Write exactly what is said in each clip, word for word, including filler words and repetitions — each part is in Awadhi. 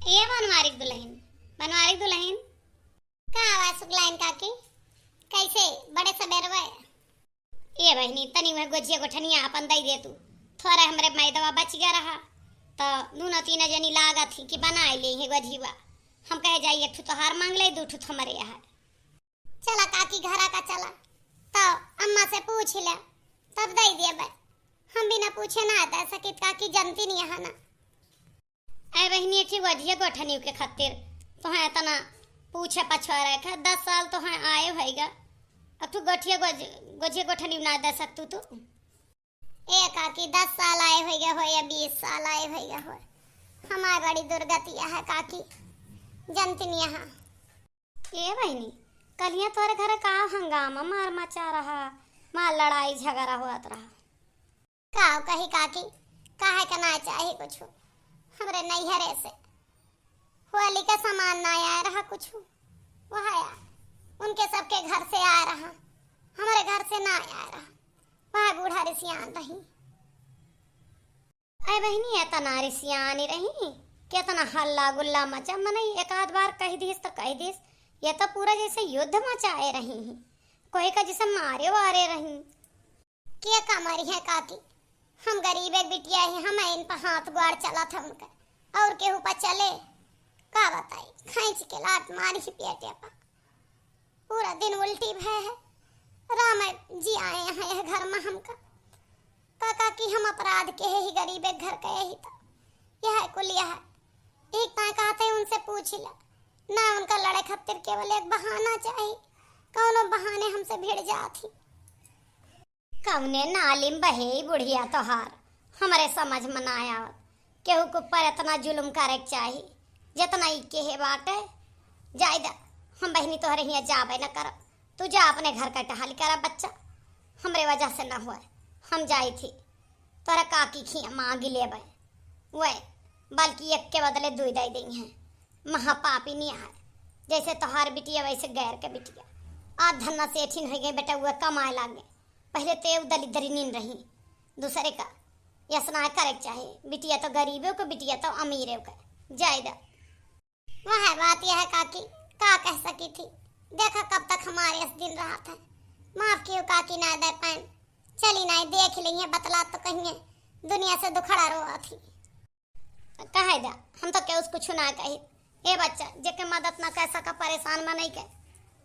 ए बनवारी क दुलहिन, बनवारी क दुलहिन। का आवा सुगलाइन काकी, कैसे बड़े सबेरवे? ए बहिनी, तनी वह गोझिया गोठनिया आपन दइ दे तू, थोरे हमरे मैदवा बचि गा रहा, त दूनो तीनो जनी लागत ही कि बनाइ लेइहैं गोझिवा। हम कहे जाई एक ठू तोहार माँग लेई, दू ठू त हमरे यहाँ। चला काकी, घरा का चला, त अम्मा से पूछ ले, तब दइ देबे। हम बिना पूछे ना दइ सकित काकी, जनती नहीं है ना। अरे बहिनी, एक ठे गोझिया गोठनिउ के खातिर तोहें एतना पूछे पछोरे के, दस साल तोहें आए होइगा, अब तू गोठिया गोझ-, गोझिया गोठनिउ ना दइ सकतू तू। ए काकी, दस साल आए होइगा हो या बीस साल आए होइगा हो, हमार बड़ी दुर्गति है काकी, जनती नहीं है। ए बहिनी, कलिया तोरे घरे का हंगामा मार मचा रहा, मार लड़ाई झगड़ा होत रहा। का कही काकी, काहे के ना चाही कुछ, हमरे नैहरे से होली का सामान ना आया रहा कुछ, वह आया, उनके सबके घर से आया रहा, हमरे घर से ना आया रहा, वह बूढ़ा रिसियान रही। अरे बहिनी, एतना रिसियानी रही, केतना हल्ला गुल्ला मचा, मनई एक आध बार कहि दिस त कहि दिस, ये त पूरा जैसे युद्ध मचाए रही, कोई का जैसे मारे वारे रही। के का मरिहैं काकी, हम गरीबे क बिटिया ही, हम इन पर हाथ गोड़ चलत है उनके, और केहू पर चले? का बताई, खींच के लात मारी ही पेटे पर, पूरा दिन उल्टी भय है। राम जी आए हैं यह घर में हमका, का काकी हम अपराध के ही, गरीबे क घर के ही तो यह कुल यह एक ताय कहते हैं उनसे पूछ ले ना, उनका लड़े खातिर केवल एक बहाना चाही, कौनो बहाने हमसे भिड़ जात ही। कौने नालिम बहे ई बुढ़िया तोहार, हमरे समझ में ना आवत। केहू के ऊपर एतना जुलुम करे के चाही, जेतना ई केहे बाटे। जाए दा, हम बहिनी तोहरे हियाँ जाबे न करब। तू जा अपने घर का टहल करा बच्चा, हमरे वजह से न होए। हम जाई थी, तोहरा काकी खिया मांगी लेबे। वे, बल्कि एक के बदले दुई दे देइहैं। महापापी नहीं आए, जैसे तोहार बिटिया वैसे गैर के बिटिया। आज धन्ना सेठिन होइ गई बेटा, वे कमाए लागे। पहिले ते उ दलिद्दरिनिन रही, दूसरे का यस ना करे के चाहे। बिटिया तो गरीबे के, बिटिया तो अमीरे के। जाए दा। वह बात यह है काकी, का कह सकी थी। देखा कब तक हमारे यस दिन रहत है। माफ कियो काकी, ना दे पाएन। चली ना, देख लेइहैं, बतला तो कहिए दुनिया से दुखड़ा रोआ थी। कहे दा, हम तो केहू से कुछ ना कही। ए बच्चा, जेके मदद ना कर सका, परेशान मनई के,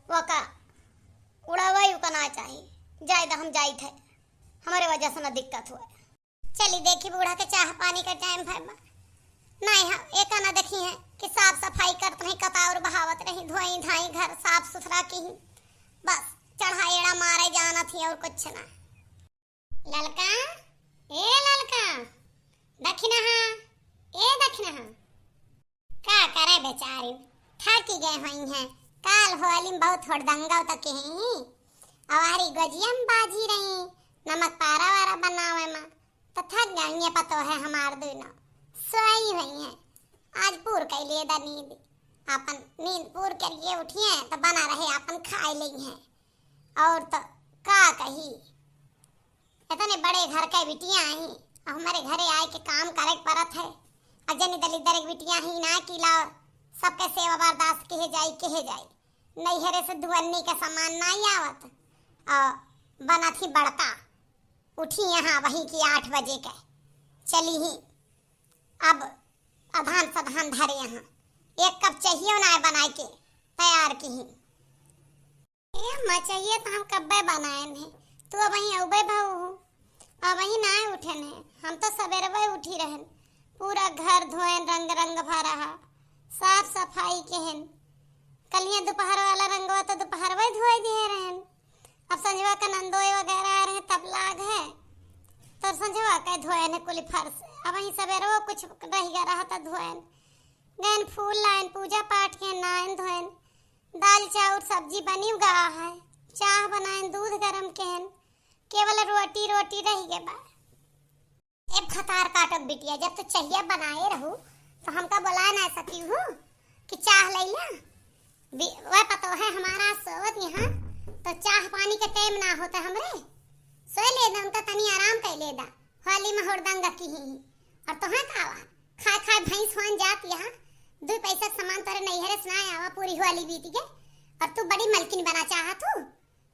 वो का उड़ावई उका ना चाही। जाए दा, हम जाइत है, हमरे वजह से ना दिक्कत हुए। चली देखी बूढ़ा के चाह पानी का टाइम भय बा। नहीं हम एका ना देखी है कि साफ सफाई करत रही, कताउर बहावत रही, धोई धाई घर साफ सुथरा की ही। बस चढ़ा एड़ा मारे जानत ही और कुछ ना। ललका, ए ललका, दखिनहा, ए दखिनहा। का करे बेचारी, थाकी गए होइहैं। काल होली में बहुत होड़दंगा तक ही। अवारी गोझिया में बाझी रही, नमक पारा वारा बनावे में, तो थक गई ये पतोहे हमार दूनो। सोई होइहैं, आज पूर कइ लिए दा नींद। आपन नींद पूर करिए उठिए, तो बना रहे आपन खाए लेइहैं। और तो का कही, इतने बड़े घर के बिटिया आई, अब हमरे घरे आए के काम करे के परत है। अजनी दलिद्दर के बिटिया ही ना कि लाओ, सबके सेवा बर्दाश्त केहे जाई, केहे जाई। नैहरे से धुअन्नी का सामान ना ही आवत, और बनत ही बड़का। उठी यहाँ वहीं की आठ बजे के, चली ही अब अधान सधान धरे यहाँ, एक कप चाहिए ना बनाए के तैयार की ही। ए अम्मा, चाहिए तो हम कब्बे बनाएन है, तू अबहीं अउबे भऊ हो, अबहीं नाय उठेन है। हम तो सबेरवे उठी रहेन, पूरा घर धोएन, रंग रंग भा रहा, साफ सफाई केहेन। कलिया दोपहर वाला रंगवा तो दोपहरवे धोए दिए रहेन। अब संझवा का नंदोई वगैरह आ रहे तब लाग है, तो संझवा का धोएन है कुली फर्श। अबहीं सबेरवे कुछ रह गया रहा तो धोएन, गएन फूल लाएन, पूजा पाठ के नाएन धोएन। दाल चाउर सब्जी बनी गा है, चाह बनाएन, दूध गरम केन, केवल रोटी, रोटी रहि गे बा। ए भतार काटक बिटिया, जब तो चहिया बनाए रहू तो हमका बोला ना सकी हूँ कि चाह लैला। बि-, वह पतोहे हमारा सोवत यहाँ तो चाह पानी के टाइम ना होता हमरे, सोए ले दा, उनका तनी आराम कर ले दा। होली में होड़दंगा की ही। और तोहे का आवा? खाए खाए भैंस होन जात यहाँ, दू पैसा के सामान तोरे नैहरे से ना आवा, पूरी होली बीत गए और तू बड़ी मलकिन बना चाहत हूँ।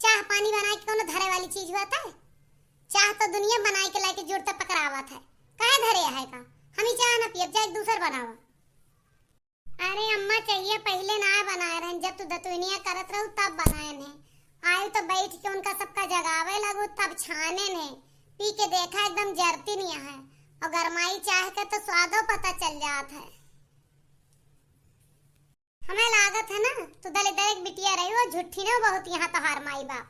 चाह पानी बनाए के कोनो धरे वाली चीज हुआ था? चाह तो दुनिया बनाए के लाके जुड़ते पकड़ावत है, काहे धरे है का? हम ही चाह ना पियब, जाए दूसर बनावा। अरे अम्मा, चाहिए पहिले ना बनाए रहन, जब तू दतुनिया करत रहू तब बनाए ने। आयु तो बैठ के उनका सबका जगावे लगू तब छाने ने। पी के देखा एकदम जरती नहीं है, और गरमाई चाह के तो स्वादो पता चल जात है। हमें लागत है ना, तू दलिद्दर एक बिटिया रही हो, झूठी ना बहुत यहाँ तोहार माई बाप,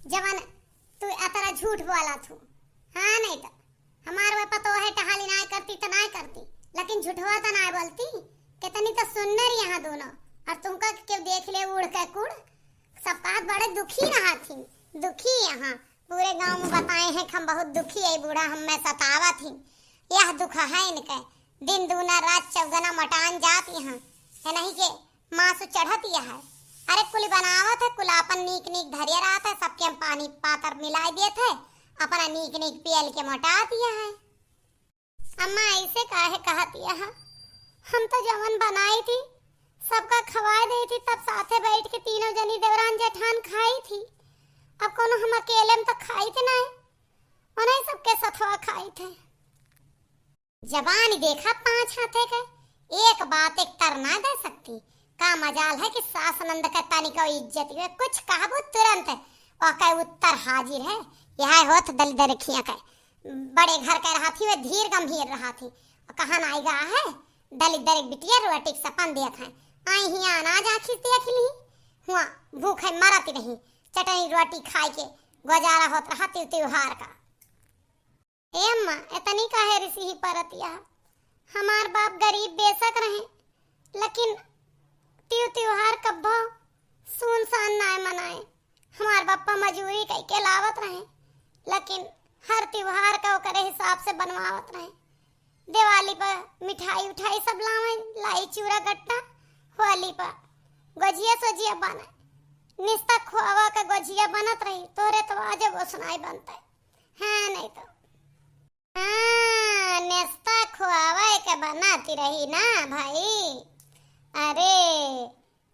जवन तू अतरा झूठ बोला थू। हाँ, नहीं तो हमार वह पतो है टहाली नाय करती तो नाय करती, लेकिन झूठवा तो नाय बोलती। कितनी तो सुन्नर यहाँ दोनों, और तुमका के देख ले उड़ के कुड़, सब कहत बड़े दुखी रहा थी, दुखी यहाँ पूरे गांव में बताए हैं कि हम बहुत दुखी है, बूढ़ा हमें सतावत ही। यह दुख है इनके, दिन दूना रात चौगुना मटान जात यहाँ। है नहीं के मासु चढ़त यह है। अरे कुल बनावत है, कुल आपन नीक नीक धरिया रहत है, सबके हम पानी पातर मिलाई देत है, अपना नीक नीक पियल के मोटात यह है। अम्मा ऐसे काहे कहत यह? हम तो जवन बनाई थी, सबका खवाए दे थी, तब साथे बैठ के तीनों जनी देवरान जेठान खाई थी। अब कोनो हम अकेले में तो खाई थे नहीं, उन्हें सबके सथवा खाई थे। जबान देखा पाँच हाथे के, एक बात एक तर ना दे सकती। का मजाल है कि सास नंद के तनिको इज्जत हुए, कुछ कहबो तुरंत ओके उत्तर हाजिर है। यह होत दलिद्दर खिया के, बड़े घर के रहा थी, वे धीर गंभीर रहा थी। और कहा ना आएगा है, दलिद्दर एक बिटिया रोटी के सपन देख है, आई हिया अनाज आखिस देख ली, हुआ भूखे मरत रही, चटनी रोटी खाए के गुजारा होत रहा त्यों त्योहार का। ए अम्मा, इतनी काहे रिसी ही परतिया? हमार बाप गरीब बेशक रहे, लेकिन त्यों त्योहार कब्बो सुनसान नाय मनाए। हमार बप्पा मजूरी कई के लावत रहे, लेकिन हर त्योहार का ओकरे हिसाब से बनवावत रहे। दिवाली पर मिठाई उठाई सब लावे, लाई चूरा गट्टा, होली पर गोजिया सोजिया बने, निस्ता खोवा का गोजिया बनत रही, तोरे तो आज वो सुनाई बनते। हाँ, नहीं तो। हाँ, नेस्ता खुआवे के बनाती रही ना भाई। अरे,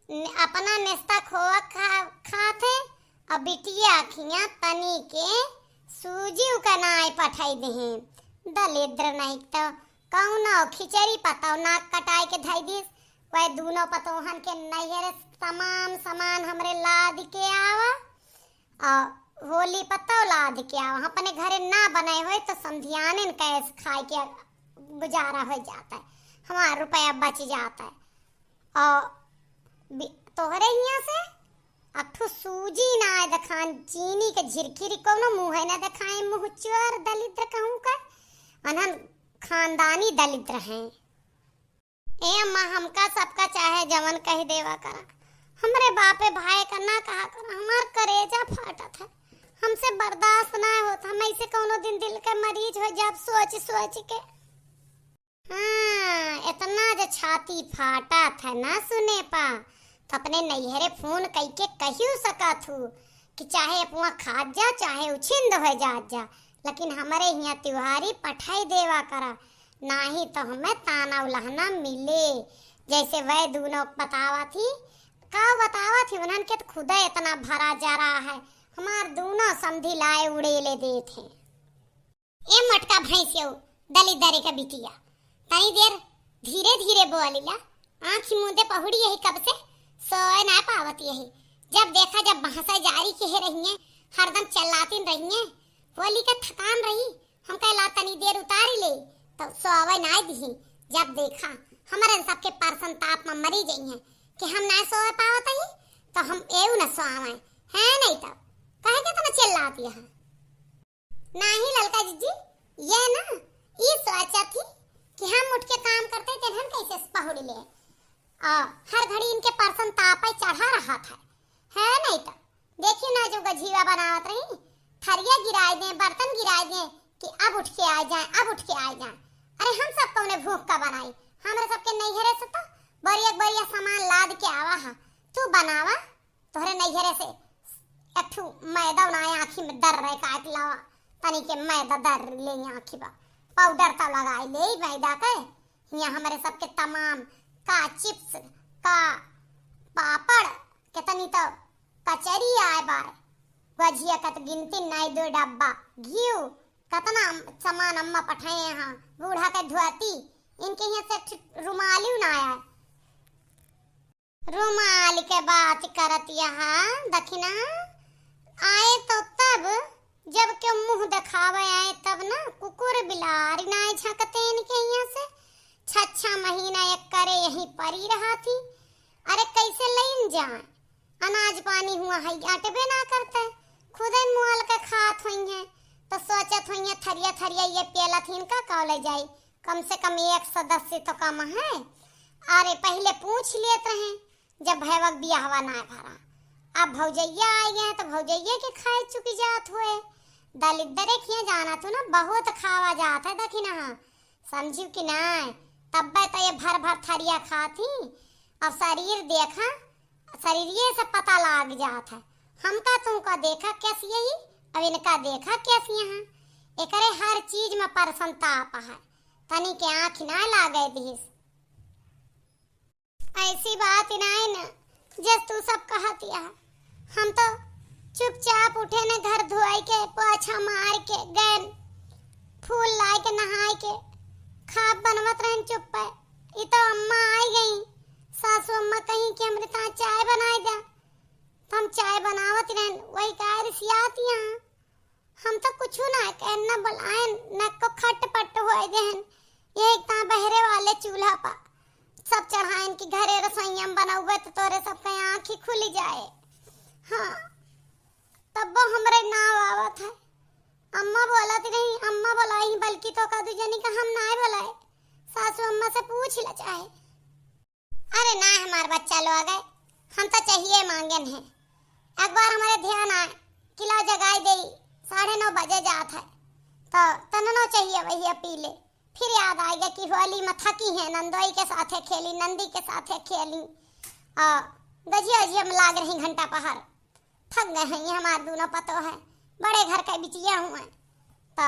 न-, अपना नेस्ता खोआ खा, खात है, और बिटिया खिया तनी के सूजी उका नाय पठाई देहे। दलिद्र नहीं तो कौनो खिचड़ी पताओ नाक कटाए के धई दिस। वह दोनों पतोहन के नैहरे तमाम सामान हमरे लाद के आवा। और होली पर तौलाद के आओ, अपने घरे ना बनाए होए तो समधियानिन कैस खाए के गुजारा हो जाता है, हमारा रुपया बच जाता है। और बि-, तोहरे हियाँ से अठू सूजी ना आए देखान, चीनी के झिरखिरी कोनो मुँह है ना देखाए, मुँह चोर दलिद्र कहूँ का, अनहन खानदानी दलिद्र हैं। ए अम्मा, हमका सबका चाहे जवन कह देवा करा, हमरे बापे भाई का ना कहा करा, हमार करेजा फाटत है, हमसे बर्दाश्त ना होत, हम ऐसे कौनो दिन दिल के मरीज हो जाब सोच सोच के। हाँ, इतना जो छाती फाटत है ना सुने पा, तो अपने नैहरे फोन कई के कहियो सकत हूँ कि चाहे अपना खात जा, चाहे उछिंद हो जात जा, लेकिन हमरे हियाँ त्योहारी पठाई देवा करा, नाही तो हमें ताना उलहना मिले। जैसे वह दोनों बतावा थी, का बतावा थी, उन्हन के तो खुदा इतना भरा जा रहा है, हमार दोनों समधी लाए उड़ेले देत हैं। ए मटका भैंसियो, दलिद्दर के बिटिया, तनी देर धीरे धीरे बोलिला, आँखी मूंदे पहुड़ी यही कब से सोए ना पावत यही। जब देखा जब बहसा जारी के रहिए, हरदम चल्लातिन रहिए, होली का थकान रही, हम कहला तनी देर उतारी ले, तो सोवे ना दिही। जब देखा हमरन सबके परसन ताप में मरी जइहे कि हम ना सोए पावत ही, तो हम एऊ न सोवे, है नहीं तो कहे के तो न चिल्लाती है। नाही ललका जिज्जी, ये ना, ई सोचत ही कि हम उठ के काम करते, तेन हम कैसे पहुड़ ले। आ, हर घड़ी इनके परसन तापे चढ़ा रहत है, है नहीं तो। देखियो ना, जो गझीवा बनावत रही, थरिया गिराए दे, बर्तन गिराए दे कि अब उठ के आ जाए, अब उठ के आ जाए। अरे हम सब कौने भूख का बनाई, हमरे सबके नैहरे से तो बढ़िया बढ़िया सामान लाद के आवा है, तू बनावा। तोहरे नैहरे से एक ठू मैदा ना आँखी में दर रहे काट लावा, तनी के मैदा दर ले आँखी बा, पाउडर तो लगाई ले मैदा के। हियाँ हमरे सबके तमाम का चिप्स, का पापड़, केतनी तो कचरी आए बाय। गुझिया का तो गिनती नाई, दो डब्बा घीव, कतना सामान अम्मा पठाए हैं। बूढ़ा के धोती, इनके यहाँ से ठ-, रुमालियो ना आए। रुमाल के बात करत यहाँ दखिना आए तो तब, जब के मुँह देखावे आए तब ना, कुकुर बिलार नाय झंकते इनके यहाँ से। छह छह महीना एक करे यहीं परी रहा थी। अरे कैसे लेन जाए, अनाज पानी हुआ है अटबे ना करते, खुदे मोल के खात होइहैं। तो सोचत होइहैं थरिया थरिया ये पेला थीन का कॉलेज जाई, कम से कम एक सदस्य तो कम है। अरे पहिले पूछ लेत रहे, जब भैया क बियाहवा नाय भरा, अब भौजैया आइ गए हैं तो भौजैया के खाए चुकी जात हुए। दलिद्दरे खिया जाना तू ना, बहुत खावा जात है दखिना, समझिउ कि नाय? तब्बे तो ये भर भर थरिया खात ही। अब शरीर देखा, शरीरिये से पता लाग जात है। हमका तुमका देखा कैसी है, अब इनका देखा कैसी है। एकरे हर चीज में परसंताप है, तनी के आँख ना लागे दिहिस। ऐसी बात नाय न, जस तू सब कहत या। हम तो चुपचाप उठे न, घर धोआई के, पोछा मार के, गए फूल लाए के, नहाए के, खाब बनवत रहन चुप्पे। ई तो अम्मा आई गई, सासू अम्मा कहीं कि हमरे ता चाय बनाए दा, तो हम चाय बनावत रहन, वही का रिसियात यहाँ। हम तो कुछु ना कहन, न बुलाएन, न को खटपट होए देहन। ये एक ता बहरे वाले चूल्हा पर सब चढ़ाएन कि घरे रसोइया में बनउबे तो तोरे सबके आँखी खुली जाए। हाँ, तब्बो हमरे नाव आवत है। अम्मा बोलत रही, अम्मा बोलाई, बल्कि तो का दू जनी का हम नाय बोलाए, सासू अम्मा से पूछ ले चाहे। अरे ना, हमार बच्चा लोग है, हम तो चाहिए मांगेन है। एक बार हमारे ध्यान आए कि लाओ जगाई देई, साढ़े नौ बजे जात है, तो तननो चाहिए वही पी ले। फिर याद आएगा कि होली में थकी है, नंदोई के साथे खेली, नंदी के साथे खेली, और गजिया उजिया में लाग रही घंटा पहर, थक गए हैं ये हमार दोनों पतो है, बड़े घर के बिटिया हुए, तो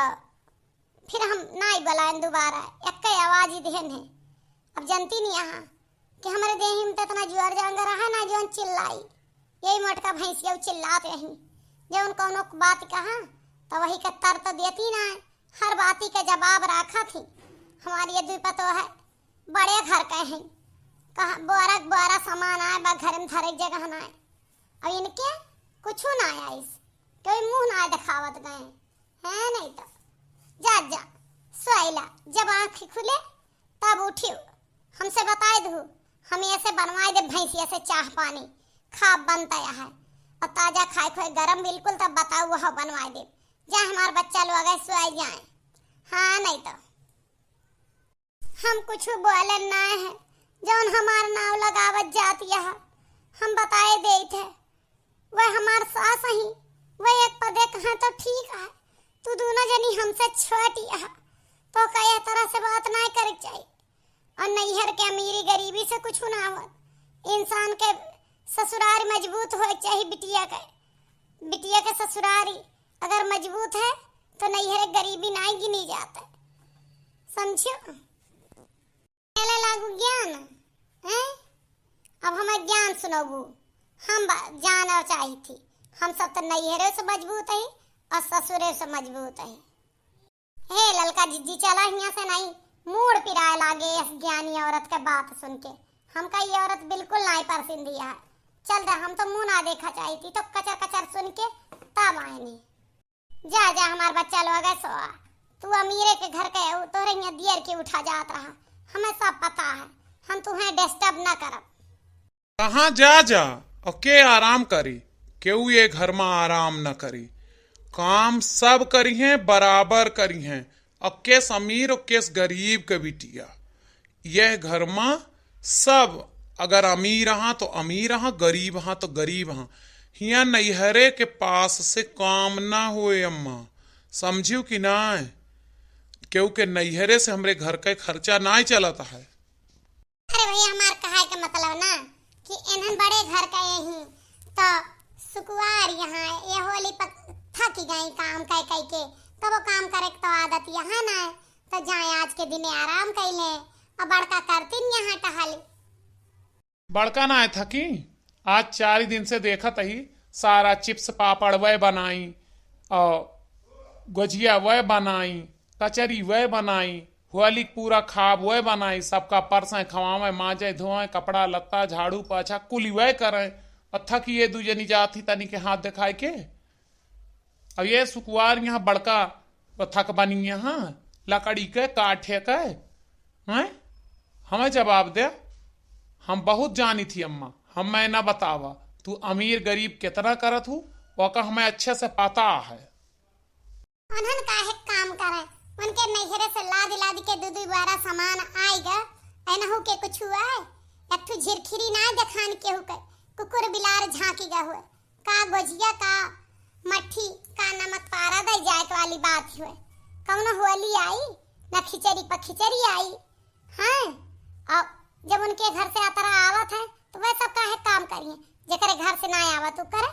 फिर हम नाई बोलाएन दोबारा, एक्के आवाज ही देहन है। अब जनती नहीं यहाँ कि हमरे देही में तो इतना जुआर जांगर है ना, जौन चिल्लाई। यही मोटका भैंसिया चिल्लात रही, जौन कौनो बात कहा तो वही के तर तो देती ना, हर बाती के जवाब रखा थी। हमारी ये दुई पतो है, बड़े घर के हैं, कहा बोरा के बोरा सामान आए बा, घर में धरे के जगह ना आए। और इनके कुछ ना आइस, कोई मुँह ना दिखावत गए। है नहीं तो जा, जा, सोइला, जब आँख खुले तब उठियो, हमसे बताए दू, हम ऐसे बनवाए दे भैंसिया से चाह पानी, खाब बनता है और ताजा खाए खोए गरम बिल्कुल, तब बताओ वह बनवाए दे। जा हमार बच्चा लोग है सोए जाए। हाँ नहीं तो हम कुछ बोले ना है, जौन हमार नाव लगावत जात यह हम बताए देत है। वह हमार सास ही, वह एक पदे कहा तो ठीक है, तू दोनों जनी हमसे छोटी है, तो का यह तरह से बात ना करे के चाहिए। और नैहर के अमीरी गरीबी से कुछ ना हो, इंसान के ससुरार मजबूत हो चाहिए बिटिया के, बिटिया के ससुरारी अगर मजबूत है तो नैहर गरीबी ना गिनी जाता है, समझियो? चले लागू ज्ञान, हैं? अब हमें ज्ञान सुनबू, हम बा-, जाना चाही थी, हम सब तो नैहरे से मजबूत है और ससुरे से मजबूत है। हे ललका जिज्जी, चला हियाँ से नहीं, मूड़ पिराए लागे इस ज्ञानी औरत के बात सुन के। हमका ये औरत बिल्कुल नहीं पसंद है। चल दे, हम तो मुँह ना देखा चाही थी, तो कचर कचर सुन के तब आए नहीं। जा, जा, हमार बच्चा लोग है सोआ। तू अमीरे के घर के हो, तोहरे हियाँ दियर के उठा जात रहा, हमें सब पता है, हम तुम्हें डिस्टर्ब ना करब। कहाँ जा, जा, और के आराम करी, केहू ये घर में आराम न करी। काम सब करी हैं, बराबर करी हैं, और केस अमीर और केस गरीब के बिटिया। यह घर मा सब, अगर अमीर हाँ तो अमीर हाँ, गरीब हाँ तो गरीब हाँ। हियाँ नैहरे के पास से काम ना होए अम्मा, समझियो कि नाय? केहू के नैहरे से हमरे घर का खर्चा नाय चलत है। अरे भैया, हमार कहे के मतलब ना कि एनहन बड़े घर का यही तो सुकुवार यहाँ ये होली पर थक गई काम कह कह के, तब वो काम करे के तो आदत यहाँ ना है। तो जाए आज के दिने आराम कैले, अब बड़का करतीन यहाँ टहली। बड़का नाय थकी, आज चारि दिन से देखत ही, सारा चिप्स पापड़ वै बनाई, और गोझिया वै बनाई, कचरी वै बनाई, होली क पूरा खाब वै बनाई, सबका परसै, खवावै, माजै, धोवै, कपड़ा लत्ता, झाड़ू पाछा कुली वै करै। और थकी ये दू जनी जात ही तनी के हाथ देखाइ के। अब ये सुकुवार यहाँ बड़का वो थक बनी यहाँ, लकड़ी के काठे के, हैं? हमें जवाब दे, हम बहुत जानी थी अम्मा, हमें ना बतावा, तू अमीर गरीब कितना करत हूँ, ओका हमें अच्छे से पता है। उन्हन काहे काम करे, उनके नैहरे से लाद लाद के दू दू बारा सामान आई ग, एनहू के कुछ हुआ है, एक ठू झिरखिरी ना देखान केहू के, कुकुर बिलार झांकी ग हुए। का गोझिया का मट्ठी का नमक पारा दे जाए वाली बात हुए। कौनो होली आई, न खिचड़ी पर खिचड़ी आई। हाँ, अब जब उनके घर से अतरा आवत है, तो वह सब काहे काम करिए, जेकरे घर से ना आवत उ करे।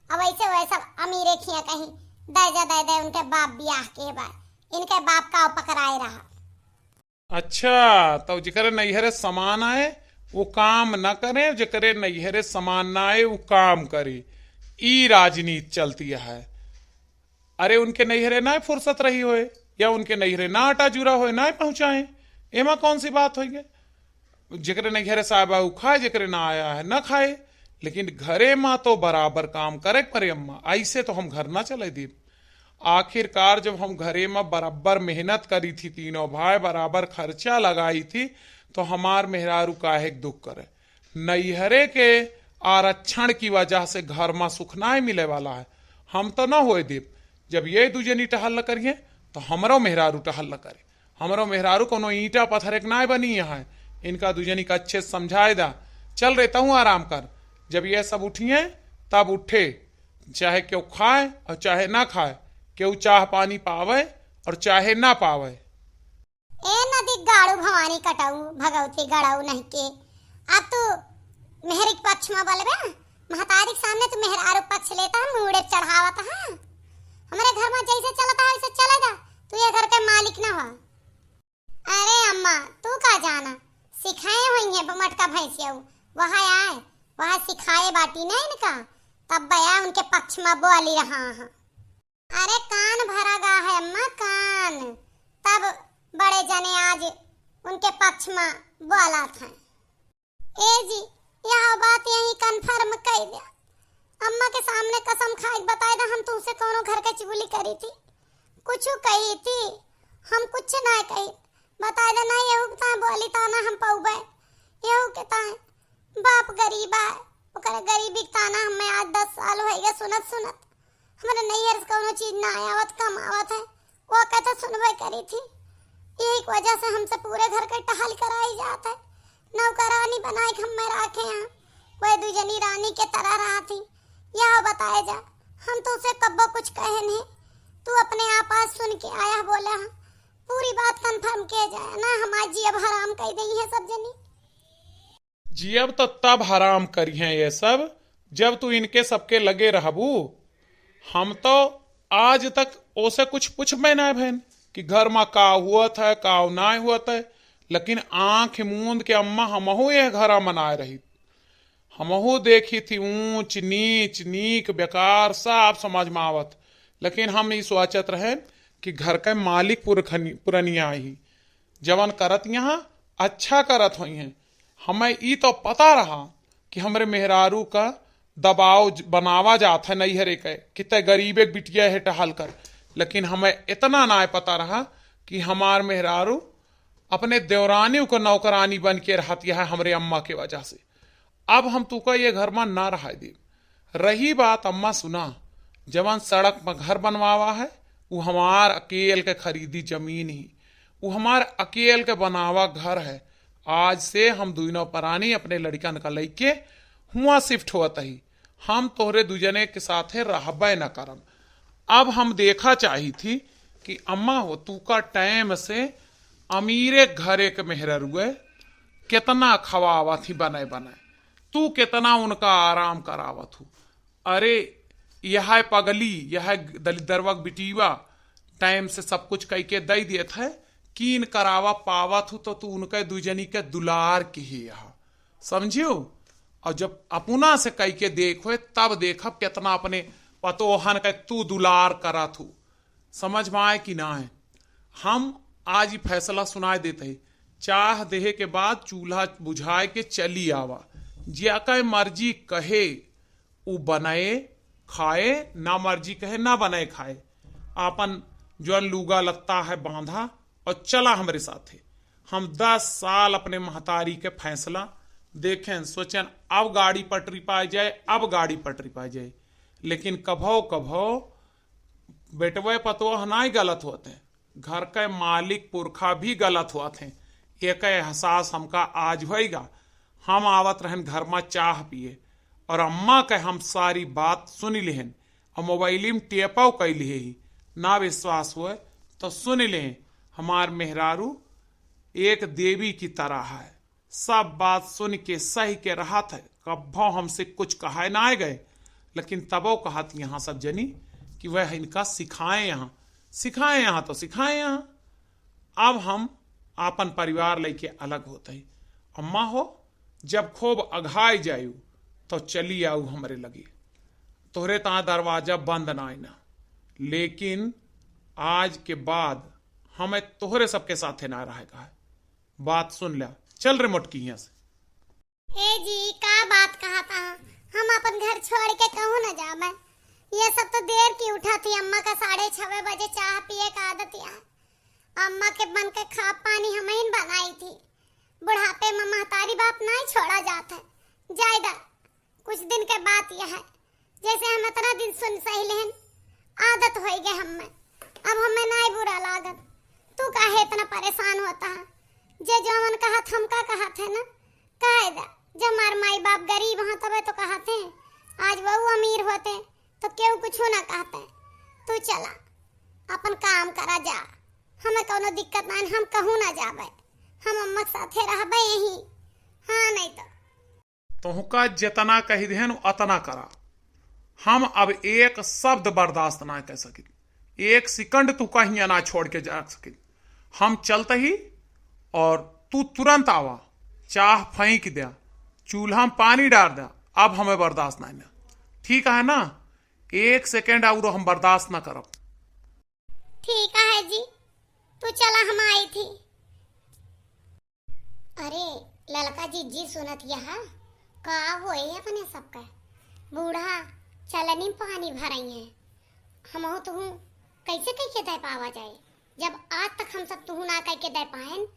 अब ऐसे वह सब अमीरे खिया कहीं दे जा दे दे, उनके बाप बियाह के बाद इनके बाप का पकड़ाए रहा। अच्छा, तो जेकरे नैहरे समान आए, वो काम न करे, जेकरे नैहरे समान ना आए, वो काम करे। ई राजनीति चलती है। अरे, उनके नैहरे ना फुर्सत रही होए, या उनके नैहरे ना आटा जूरा होए, ना पहुँचाए, एमा कौन सी बात होई गे? जेकरे नैहरे साहब उ खाए, जेकरे ना आया है, ना खाए, लेकिन घरे मा तो बराबर काम करे के परे अम्मा, ऐसे तो हम घर ना चले दीब। आखिरकार जब हम घरे मा बराबर मेहनत करी थी, तीनों भाई बराबर खर्चा लगाई थी, तो हमार मेहरारू काहे के दुख करे? नैहरे के आरक्षण की वजह से घर मा सुख नाय मिले वाला है। हम तो ना होए देब। जब ये दू जनी टहल न करिए, तो हमरो मेहरारू टहल न करे। हमरो मेहरारू कोनो ईंटा पत्थर एक नाय बनी यहाँ है। इनका दू जनी का अच्छे से समझाए दा। चल रे, तहूँ आराम कर। जब ये सब उठिए, तब उठे। चाहे केहू खाए और चाहे ना खाए, केहू चाह पानी पावे और चाहे ना पावे। ए नदी गाड़ू भवानी कटाऊ भगवती गड़ाऊ नहीं के, अब तू मेहरी के पक्ष में बोलबे, महतारी के सामने तू मेहरारू पक्ष लेता है, मूड़े चढ़ावत है। हमरे घर में जैसे चलता है वैसे चलेगा, तू ये घर के मालिक ना हो। अरे अम्मा, तू का जाना, सिखाए हुई है मटका भैंसिया, वह आए, वह सिखाए बाटी ना इनका, तब बया उनके पक्ष में बोली रहा है। अरे कान भरा गा है अम्मा, कान। तब बड़े जने आज उनके पक्ष में बोला था। ए जी, यह बात यहीं confirm कई द्या। अम्मा के सामने कसम खाए के बताए दा, हम तुमसे कौनो घर के चुगली करी थी, कुछ कही थी, हम कुछ ना कही। बताए दा ना, यहू के ताए बोली ताना हम पौबे, यहू के ताए बाप गरीब आए, ओकरे गरीबी के ताना हमें आज दस साल होइगे सुनत सुनत। हमरे नैहर से कौनो चीज ना आवत, कम आवत है, वो कहते सुनबे करी थी। यही की वजह से हमसे पूरे घर के टहल कराई जात है। नौकरानी बनाए के हमें राखे हैं, वह दू जनी रानी के तरह रहा थी। यह बताए जा, हम तो उसे कब्बो कुछ कहे नहीं, तू अपने आप आज सुन के आया बोला है। पूरी बात confirm किया जाए ना, हम आज जी अब हराम कह दई है सब जनी। जियब तो तब हराम करिहें ये सब, जब तू इनके सबके लगे रहबू। हम तो आज तक ओसे कुछ पूछबे ना भैन कि घर मा का हुअत है, का नाय हुअत है, लेकिन आँख मूंद के अम्मा हमहू यह घरा मनाए रही। हमहू देखी थी ऊंच, नीच, नीक, बेकार, सब समझ में आवत, लेकिन हम ई सोचत रहे कि घर के मालिक पुरखनी-, पुरनिया ही, जवन करत यहाँ अच्छा करत होई हैं। हमें ई तो पता रहा कि हमरे मेहरारू का दबाव ज-, बनावा जात है नैहरे के, कि तै गरीबे के बिटिया है टहल कर, लेकिन हमें इतना ना पता रहा कि हमार मेहरारू अपने देवरानी को नौकरानी बन के रहत यह हमरे अम्मा के वजह से। अब हम तुका ये घर मा ना रहाए देब। रही बात अम्मा सुना, जवन सड़क पर घर बनवावा है, उ हमार अकेल के खरीदी जमीन ही, उ हमार अकेल के बनावा घर है। आज से हम दुइनो परानी अपने लड़िकन का लइके हुआं shift होत ही। हम तोहरे दुजने के साथे रहबे न करब। अब हम देखा चाही थी कि अम्मा हो, तू का time से अमीरे घरे के मेहररुए केतना खवावत ही बने बने, तू केतना उनका आराम करावत हू। अरे, यह पगली, यह दलिद्रवा के बिटीवा time से सब कुछ कई के दई देत है, कीन करावा पावत हू, तो तू उनके दुजनी के दुलार के ही यह, समझियो? और जब अपना से कई के देखो, तब देखब कितना अपने पतोहन के तू दुलार करत हू। समझ में आए कि ना आए? हम आज ही फैसला सुनाए देते हैं, चाह देहे के बाद चूल्हा बुझाए के चली आवा। जेकै मर्जी कहे उ बनाए खाए, ना मर्जी कहे ना बनाए खाए। आपन जौन लूगा लत्ता है बांधा और चला हमरे साथे। हम दस साल अपने महतारी के फैसला देखें, सोचें अब गाड़ी पटरी पाए जाए, अब गाड़ी पटरी पाए जाए। लेकिन कभो कभो बेटवे पतोह नाई गलत होते, घर के मालिक पुरखा भी गलत होत हैं। एक एहसास हमका आज होइगा। हम आवत रहन घर में चाह पिए और अम्मा के हम सारी बात सुन लिहन और मोबाइली में टेपो कई लिहे ही। ना विश्वास हुए तो सुन लें, हमार मेहरारू एक देवी की तरह है। सब बात सुन के सही के रहत है, कब्बो हमसे कुछ कहाए ना आए गए, लेकिन तबो कहत यहाँ सब जनी कि वह इनका सिखाए यहाँ, सिखाए यहाँ तो सिखाए यहाँ। अब हम आपन परिवार लेके अलग होत ही। अम्मा हो, जब खूब अघाए जायू तो चली आऊ हमरे लगे। तोहरे ता दरवाजा बंद ना आईना, लेकिन आज के बाद हमें तोहरे सबके साथे ना रहेगा है। बात सुन ल्या। चल रे मोटकी हियां से। ए जी, का बात कहत हा? हम अपन घर छोड़ के कहूँ न जाबे। ये सब तो देर की उठत ही। अम्मा का साढ़े छवे बजे चाह पिए का आदत है। अम्मा के बन के खा पानी हमहिन बनाई थी। बुढ़ापे में महतारी बाप नाई छोड़ा जात है। जाए दा, कुछ दिन के बात यह है, जैसे हम इतना दिन सुन सही लेहन, आदत होई गए हमें, अब हमें नाई बुरा लागत। तू काहे इतना परेशान होता है? जे जो हमन कहत, हम का कहत है ना, कहे दा, जब हमार माई बाप गरीब हों तबे तो कहत हैं, आज वहू अमीर होते तो केहू कुछ ना कहते। तू चला, अपन काम करा जा, हमें कौनो दिक्कत ना, हम कहूँ ना जाबे, हम अम्मा के साथे रहबे यहीं। हाँ, नहीं तो। तोहका जितना कही देहन, उतना करा। हम अब एक शब्द बर्दाश्त ना कर सकित, एक सेकंड तोहका हियां ना छोड़ के जा सकित। हम चलत ही और तू तुरंत आवा, चाह फेंक द्या, चूल्हा में पानी डार द्या। अब हमें बर्दाश्त ना है ना, ठीक है ना? एक सेकंड और हम बर्दाश्त ना करब। ठीक है जी, तू चला, हम आई थी। अरे ललका जिज्जी, सुनत यह का होए अपने सबका? बूढ़ा चलनी पानी भरई है, हमहू तुहू कैसे कह के दे पावा जाए, जब आज तक हम सब तुहू ना कह के दे पाएन।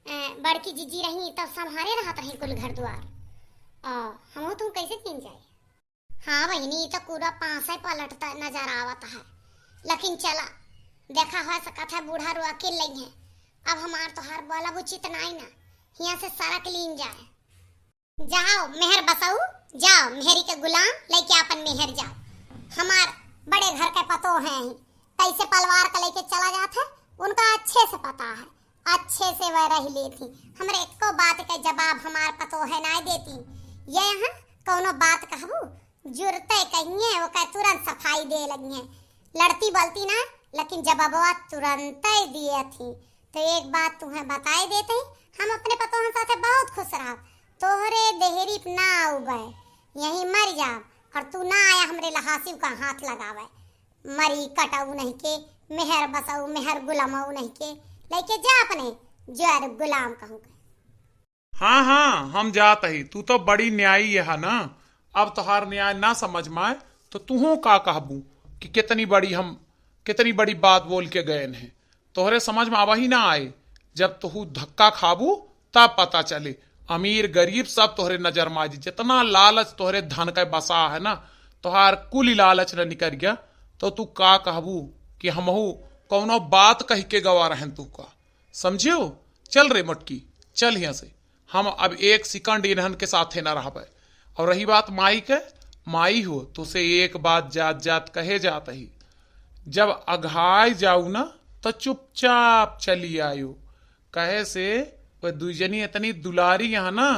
ए, बड़की जिज्जी रही तब संभारे रहत रही कुल घर द्वार, आ हमहू तुहू कैसे कीन जाए? हाँ बहिनी, ई तो पूरा पासे पलटता नजर आवत है। लेकिन चला, देखा हो सकत है बूढ़ा रुआ के लई है। अब हमार तोहार बलब उचित नाई ना, हियां से सरक लीन जाए। जाओ मेहर बसऊ, जाओ मेहरी के गुलाम, लेके आपन मेहर जाओ। हमार बड़े घर के पतोह हैं ही, कैसे पलवार का लेके चला जात है, उनका अच्छे से पता है। अच्छे से वह रह लेती, हमरे एको बात के जवाब हमार पतोह नाई देती। ये यहाँ कौनो बात कहबू, जुरते कहिए ओकर तुरंत सफाई दे लगिए। लड़ती बोलती ना, लेकिन जवाबवा तुरंते दिए थी। तो एक बात तुम्हें बताए देते ही, हम अपने पतोहन साथे बहुत खुश रहब। तोहरे देहरी पे ना आउबे, यहीं मर जाब, और तू ना आया हमरे लहासिव का हाथ लगावे। मरी कटऊ नहीं के, मेहर बसऊ, मेहर गुलामऊ नहीं के, लेके जा अपने जर गुलाम कहूँ के। हाँ, हाँ, हम जात ही, तू तो बड़ी न्यायी है ना। अब तोहार न्याय ना समझ में आए, तो तुहू का कहबू कि कितनी बड़ी हम, कितनी बड़ी बात बोल के गए हैं। तोहरे समझ में आवा ही ना आए, जब तुहू धक्का खाबू तब पता चले। अमीर गरीब सब तोहरे नजर में आ जी, जितना लालच तोहरे धन का बसा है ना, तोहार कुल ही लालच न निकर गया, तो तू का कहबू कि हमहू कौनो बात कह के गवा रहन तू का, समझियो? चल रे मोटकी, चल हियां से। हम अब एक सेकंड इन्हन के साथे ना रहबे। और रही बात माई के, माई हो, तुसे एक बात जात जात कहे जात ही, जब अघाई जाऊ ना, तो चुपचाप चली आयो। कहे से वह दुई जनी इतनी दुलारी यहाँ ना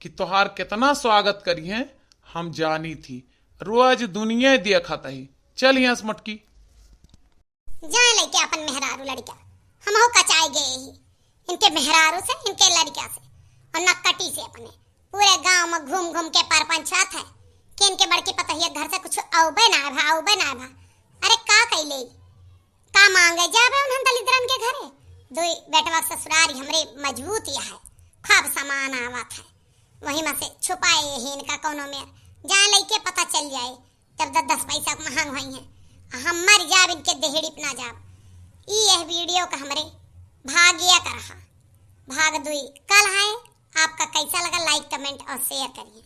कि तोहार कितना स्वागत करी हैं, हम जानी थी। रोज दुनिया देखत ही। चल हियां से मोटकी। जा लेके अपन मेहरारू लड़का, हमहू कचाए गए ही इनके मेहरारू से, इनके लड़का से, और नक्कटी से अपने। पूरे गांव में घूम घूम के परपंचात है कि इनके बड़की पतहिया घर से कुछ अउबे ना भा, अउबे ना भा। अरे का कइले, का मांगे जाबे उन्हन दलिद्रन के घरे? दुई बेटवा के ससुरारी हमरे मजबूत या है, खूब सामान आवत है, वही में से छुपाए यही इनका कोनो में, जहाँ लइके पता चल जाए, जब दस दस पैसा के महंग होई है, हम मर जाब इनके देहड़ी पे ना जाब। ई यह वीडियो का हमरे भागिया का रहा, भाग दुई कल है। आपका कैसा लगा, लाइक, कमेंट और शेयर करिए।